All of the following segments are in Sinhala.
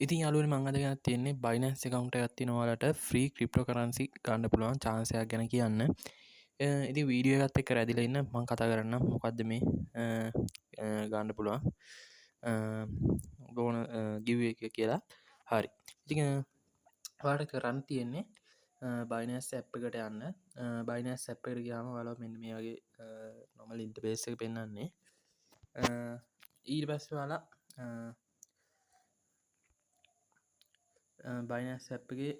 ඉතින් යාළුවනේ, මං අද ගෙනත් තියෙන්නේ Binance account එකක් තියෙන ඔයාලට free cryptocurrency ගන්න පුළුවන් chance එකක් ගැන කියන්න. ඉතින් වීඩියෝ එකත් එක්ක රැඳිලා ඉන්න. මං කතා කරන්නම් මොකද්ද මේ ගන්න පුළුවන් බෝන ගිව් එක කියලා. හරි. ඉතින් ඔයාලට කරන්න තියෙන්නේ Binance app එකට යන්න. Binance app එකට ගියාම ඔයාලා මෙන්න මේ වගේ normal interface එක පෙන්වන්නේ. ඊට පස්සේ ඔයාලා Binance app එකේ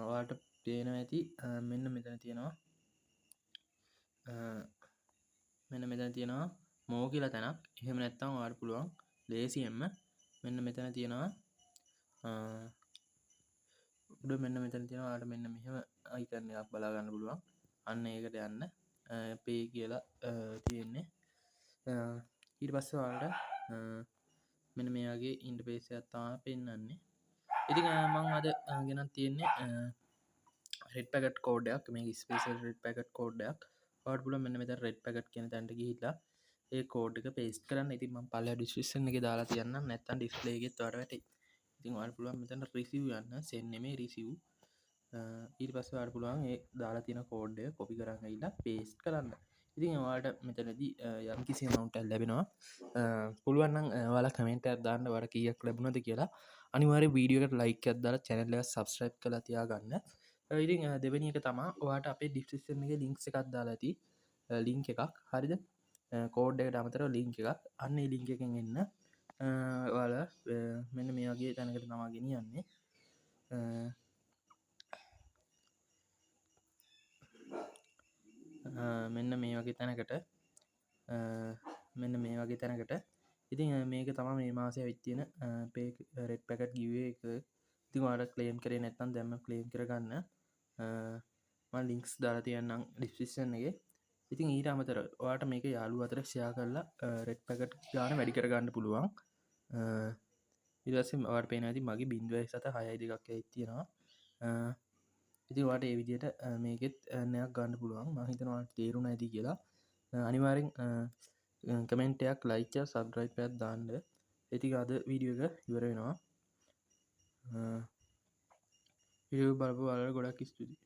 ඔයාලට පේනවා ඇති, මෙන්න මෙතන තියෙනවා, මෙන්න මෙතන තියෙනවා මෝ කියලා තැනක්. එහෙම නැත්නම් ඔයාලට පුළුවන් ලේසියෙන්ම මෙන්න මෙතන තියෙනවා, උඩ මෙන්න මෙතන තියෙනවා, ඔයාලට මෙන්න මෙහෙම අයිකන් එකක් බලා ගන්න පුළුවන්. අන්න ඒකට යන්න, පේ කියලා තියෙන්නේ. ඊට පස්සේ ඔයාලට මෙන්න මේ වගේ ඉන්ටර්ෆේස් එකක් තමයි පෙන්වන්නේ. ඉතින් මං අද ගෙනත් තියෙන්නේ රෙඩ් පැකට් කෝඩ් එකක්. මේක ස්පෙෂල් රෙඩ් පැකට් කෝඩ් එකක්. ඔයාලට පුළුවන් මෙන්න මෙතන රෙඩ් පැකට් කියන තැනට ගිහිල්ලා ඒ කෝඩ් එක පේස්ට් කරන්න. ඉතින් මං පල්ලෙහා ඩිස්ක්‍රිප්ෂන් එකේ දාලා තියන්නම්, නැත්නම් ඩිස්ප්ලේ එකෙත් ඔයාලට වැටෙයි. ඉතින් ඔයාලට පුළුවන් මෙතන රිසීව් යන්න, සෙන්ඩ් නෙමෙයි රිසීව්. ඊට පස්සේ ඔයාලට පුළුවන් ඒ දාලා තියෙන කෝඩ් එක කොපි කරන් ඇවිල්ලා පේස්ට් කරන්න. ඉතින් ඔයාලට මෙතනදී යම් කිසි amount එකක් ලැබෙනවා. පුළුවන් නම් ඔයාලා කමෙන්ට් එකක් දාන්න ඔයාලට කීයක් ලැබුණාද කියලා. අනිවාර්යයෙන් වීඩියෝ එකට ලයික් එකක් දාලා චැනල් එක සබ්ස්ක්‍රයිබ් කරලා තියාගන්න. ඉතින් දෙවෙනි එක තමා ඔයාට අපේ ඩිස්ක්‍රිප්ෂන් එකේ ලින්ක්ස් එකක් දාලා ඇති. ලින්ක් එකක්. හරිද? කෝඩ් එකට අමතරව ලින්ක් එකක්. අන්න ඒ ලින්ක් එකෙන් එන්න. ඔයාලා මෙන්න මේ වගේ තැනකට තමා ගෙනියන්නේ. මෙන්න මේ වගේ තැනකට, මෙන්න මේ වගේ තැනකට. ඉතින් මේක තමා මේ මාසේ ඇවිත් තියෙන පේ රෙඩ් පැකට් ගිව්වේ එක. ඉතින් ඔයාලා ක්ලේම් කරේ නැත්නම් දැන්ම ක්ලේම් කරගන්න. මම ලින්ක්ස් දාලා තියන්නම් ඩිස්ක්‍රිප්ෂන් එකේ. ඉතින් ඊට අමතරව ඔයාලට මේක යාළුවෝ අතර ෂෙයා කරලා රෙඩ් පැකට් ගාන වැඩි කරගන්න පුළුවන්. ඊට පස්සේ ඔයාලට පේනවා ඇති මගේ බිංදුවයි සත හයයි දෙකක් ඇවිත් තියෙනවා. ඉතින් ඔයාලට ඒ විදිහට මේකෙත් නයක් ගන්න පුළුවන්. මම හිතනවා ඔයාලට තේරුණා ඇති කියලා. අනිවාර්යෙන් කමෙන්ට් එකක්, ලයික් එකක්, සබ්ස්ක්‍රයිබ් එකක් දාන්න. ඉතින් අද වීඩියෝ එක ඉවර වෙනවා. වීඩියෝ බලපු ඔයාලට ගොඩක් ස්තුතියි.